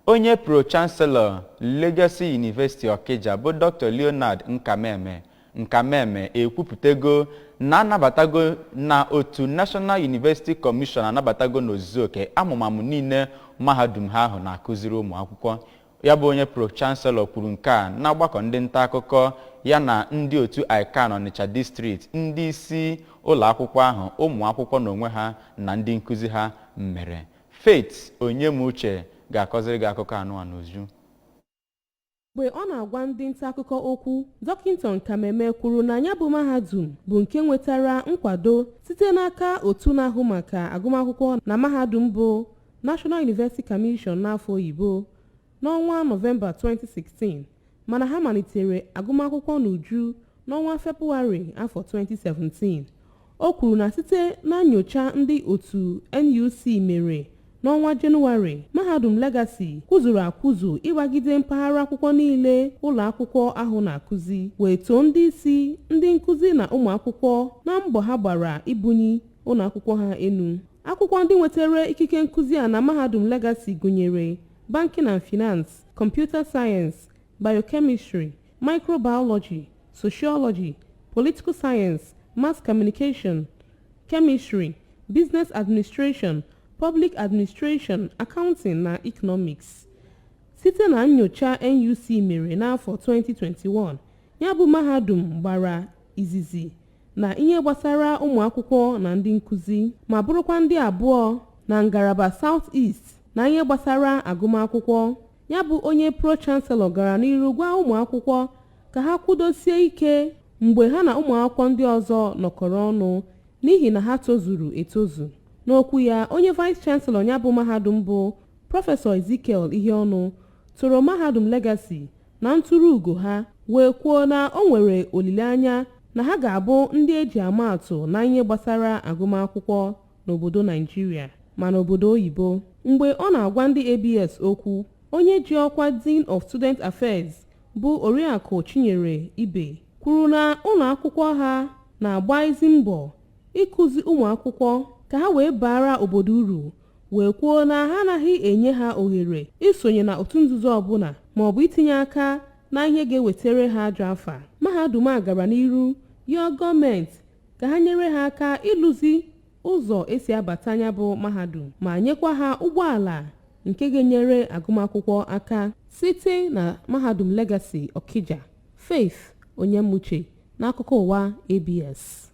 Onye Pro-Chancellor Legacy University Okija bụ Dr. Leonard Nkameme ekwupụtago na anabatago na otu National University Commission anabatago n'ozuzu oke amụmamụ niile mahadum ha ahụ na-akụziri ụmụ akwụkwọ. Ya bụ onye Pro-Chancellor kwuru nke a n'ọgbakọ ndị nta akụkọ ya na ndị otu ICAN Ọnịcha District, ndị isi ụlọ akwụkwọ ahụ, ụmụ akwụkwọ n'onwe ha na ndị nkụzi ha mere. Faith Onyemuche ga-akọziri gị akụkọ anụ a n'uju. Mgbe ọ na-agwa ndị nta akụkọ okwu, Dọkịta Nkameme kwuru na ya bụ mahadum bụ nke nwetara nkwado site n'aka otu na-ahụ maka agụmakwụkwọ na mahadum bụ National University Commission n'afọ oyibo n'ọnwa Nọvemba 2016, mana ha malitere agụmakwụkwọ n'uju n'ọnwa Febụwarị afọ 2017. O kwuru na site na nyocha ndị otu NUC mere n'ọnwa Jenụwarị, mahadum Legacy kwụzuru akwụzu ịgbagide mpaghara akwụkwọ niile ụlọ akwụkwọ ahụ na-akụzi, wee too ndị isi, ndị nkụzi na ụmụ akwụkwọ na mbọ ha gbara ibunyi ụlọ akwụkwọ ha enu. Akwụkwọ ndị nwetara ikike nkụzi a na mahadum Legacy gụnyere Banking and Finance, Computer Science, Biochemistry, Microbiology, Sociology, Political Science, Mass Communication, Chemistry, Business Administration, Public Administration, Accounting na Economics. Site na nyocha NUC mere n'afọ 2021, ya bụ mahadum gbara izizi na ihe gbasara ụmụ akwụkwọ na ndị nkụzi, ma bụrụkwa ndị abụọ na ngalaba South East na ihe gbasara agụmakwụkwọ. Ya bụ onye Pro-Chancellor gara n'iru gwa ụmụ akwụkwọ ka ha kwudosie ike mgbe ha na ụmụ akwụkwọ ndị ọzọ nọkọrọ ọnụ, n'ihi na ha tozuru etozu. N'okwu ya, onye Vice Chancellor ya bụ mahadum bụ Prọfesọ Ezekiel Iheọnụ toro mahadum Legacy na ntụrụ ugo ha, wee kwuo na o nwere olileanya na ha ga-abụ ndị eji ama atụ na ihe gbasara agụmakwụkwọ n'obodo Naijiria ma n'obodo oyibo. Mgbe ọ na-agwa ndị ABS okwu, onye ji ọkwa Dean of Student Affairs bụ Oriakụ Chinyere Ibe kwuru na ụlọ akwụkwọ ha na-agba ezi mbọ ịkụzi ụmụ akwụkwọ ka ha wee baara obodo uru, wee kwuo na ha anaghị enye ha ohere isonye na otu nzuzo ọbụla maọbụ itinye aka na ihe ga-ewetara ha ajọ afa. Mahadum a gara n'iru yọọ gọọmenti ka ha nyere ha aka ịlụzi ụzọ esi abata ya bụ mahadum, ma nyekwa ha ụgbọala nke ga-enyere agụmakwụkwọ aka. Site na mahadum Legacy Okija, Faith Onyemuche n'akụkọ ụwa ABS.